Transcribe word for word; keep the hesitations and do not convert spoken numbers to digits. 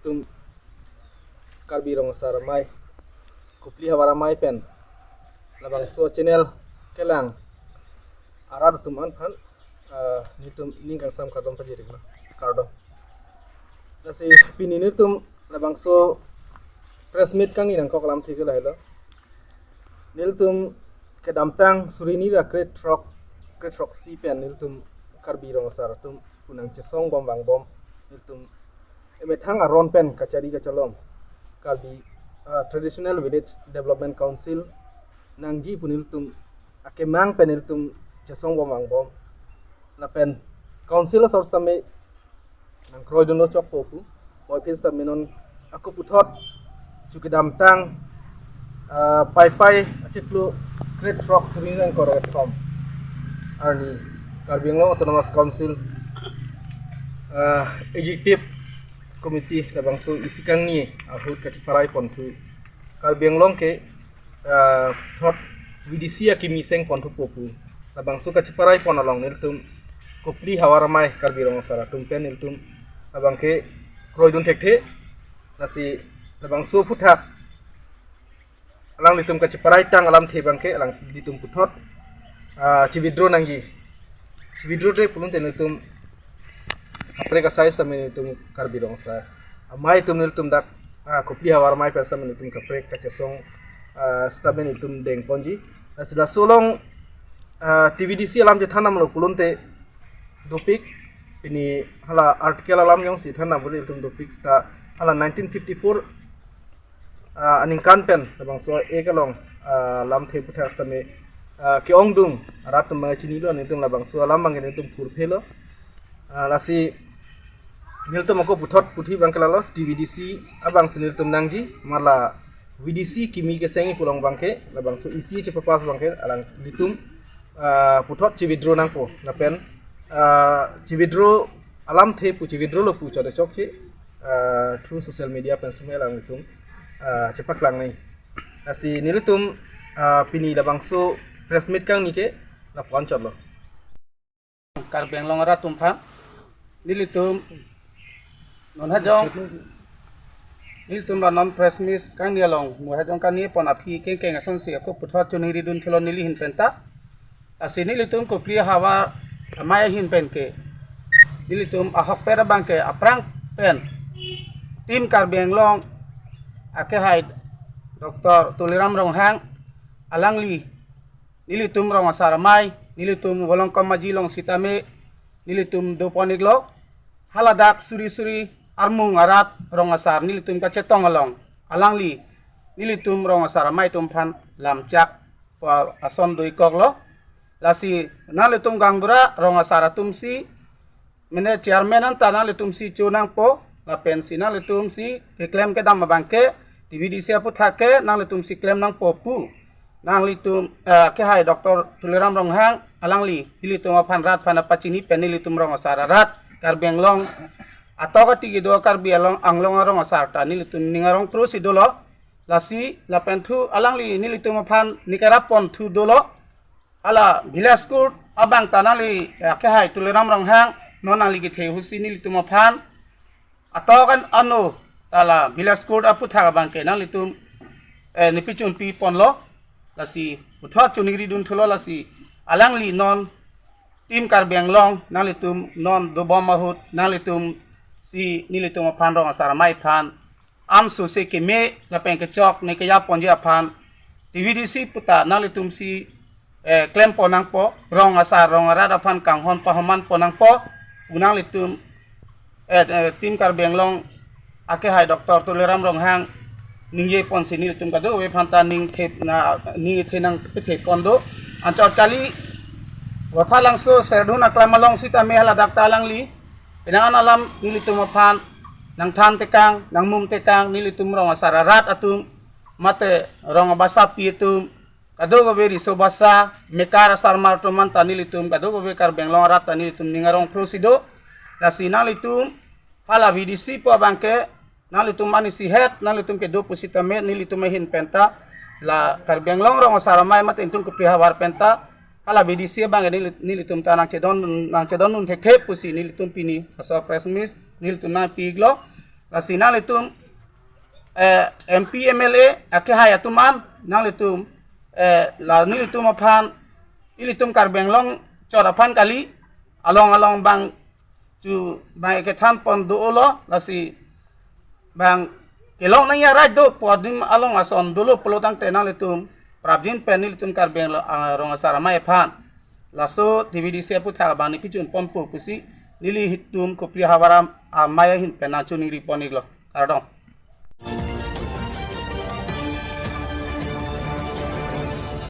Tum Karbi Rong Asar Amei, Kopili Havar Amei pen labangso channel kelang arat atum aphan, ah, nelitum ning kangsam kardom pajirlo, kardom. Lasi pini nelitum labangso press meet kangni nangkok alamthe ke lahelo. Nelitum kedamtang suri hini ra krethrok, krethrok isi pen nelitum Karbi Rong Asar atum pu nangchesong bom vangbom, nelitum emethang aron pen kachari kachelong Karbi, ah, Traditional Village Development Council nangji pu nelitum akemang pen nelitum chesong bom vangbom. Lapen council asor sitame nangkroidunlo chokpo pu. Puvoiphit sitame non ako puthot chu kedamtang, ah, Paipai achiklo krethrok suri hini ra ingkoi ra kethom arni Karbi Anglong Autonomous Council, ah, Executive Committee labangso isi kangni ahut kacheparai ponthu Karbi Anglong ke, ah, thot V D C akimi seng ponthupo pu labangso kacheparai pon along nelitum Kopili Havar Amei Karbi Rong Asar atum pen nelitum abangke kroidun thekthe. Lasi labangso aphuthak alanglitum kacheparai tang alamthe abangke alanglitum puthot, ah, chi-withdraw nangji. Chi-withdraw-re pulote nelitum kaprek asai sitame nelitum Karbi Rong Asar Amei atum nelitum dak, ah, Kopili Havar Amei pen sitame nelitum kaprek kachesong, ah, sitame nelitum dengponji. Lasi laso along, ah, T V D C alam chethan damlo pulote dopik, pini hala article alam jongsi than dam pulote nelitum dopik seta hala nineteen fifty-four, ah, aningkan pen labangso act along, ah, alamthe aphuthak sitame, ah, ke-ongdung arat atum abang chinilo, nelitum labangso alam abang nelitum purthelo. Ah, lasi nelitum ako puthot puthi abangke lalo, T V D C abangsi nelitum nangji, mala V D C kimi keseng pu along abangke labangso isi chepapass abangke alanglitum, ah, puthot chi-withdraw nangpo lapen, ah, chi-withdraw alamthe pu chi-withdrawlo pu chot chokche, ah, through social media pen sitame alanglitum, ah, chepaklang nangji. Lasi nelitum, ah, pini labangso press meet kangni ke lapu-an chotlo. Karbi Anglong arat atum aphan, nelitum non hajong, nelitum la non press meet kangni along mo hajong kangni pon aphi kengkeng asonsi ako puthot choningridun thulo neli ahin penta. Lasi nelitum Kopili Havar Amei ahin pen ke, nelitum ahokpet abangke aphrang pen Team Karbi Anglong akehai Doctor Tuliram Ronghang alangli nelitum Rong Asar Amei, nelitum Volongkom Maji along sitame nelitum dopon-iklo. Haladak suri suri armung arat rong asar nelitum kachetong along alangli nelitum Rong Asar Amei atum aphan lamchak pa ason do-ikkoklo. Lasi nanglitum gaonbura rong asar atumsi, mane chairman anta nanglitumsi cho nangpo, lapensi nanglitumsi keklem kedam abangke T V D C aphuthak ke nanglitumsi klem nangpo pu nanglitum, eh, akehai Doctor Tuliram Ronghang alangli nelitum aphan rat aphan pachini pen nelitum rong asar arat Karbi Anglong atok ati kedo Karbi Anglong, Anglong arong asar ta nelitum ning arong trusi dolo. Lasi lapen thu alangli nelitum aphan nikarap ponthu dolo. Hala village court abang ta nangli, eh, akehai Tuliram Ronghang non nangli kethe ahutsi nelitum aphan atok an ano ta la village court aphuthak abangke nanglitum, eh, nepichunpi ponlo. Lasi puthot choningridun thulo, lasi alangli non Team Karbi Anglong nanglitum non dobom ahut nanglitumsi nelitum aphan Rong Asar Amei aphan amsu se keme lapen kechok ne keya ponji aphan T V D C puta nanglitumsi, eh, klem pon nangpo, rong asar rong arat aphan kanghon pahoman pon nangpo pu nanglitum, eh, eh, Team Karbi Anglong akehai Doctor Tuliram Ronghang ningje ponsi nelitum kadokave aphan ta ning thep na ning ithe nangpethe pon do. Anchot kali, Vothatlangso Serdihun aklam along sitame haladak ta alangli penang an alam nelitum aphan nangthan tekang, nangmum tekang, nelitum rong asar arat atum mate rong abasapi atum, kadokave riso basa, mekar asarmar atum anta nelitum kadokave Karbi Anglong arat ta nelitum ning arong trusi do. Lasi nanglitum hala V D C pu abangke nanglitum mane isi het nanglitum kedo pusitame nelitum ahin penta la Karbi Anglong Rong Asar Amei mate ingtung Kopili Havar penta hala V D C abang neli-, nelitum ta nangchedon, nangchedondun thekthe pusi nelitum pini laso press meet nelitum nangpi-iklo. Lasi nanglitum eh, M P, M L A akehai atum an nanglitum eh, la nelitum aphan, ilitum Karbi Anglong chot aphan kali, along along bang chu bang kethan pon dolo, lasi bang kelong nangji arai do, pu adim along ason dolo pulo tangte nanglitum prapjin pen nelitum Karbi Anglong, ah, rong asar amei aphan laso T V D C aputhak abang neli pijun ponpo pusi nelitum Kopili havar amei ahin pen nangchiningri pon iklo. Kardom.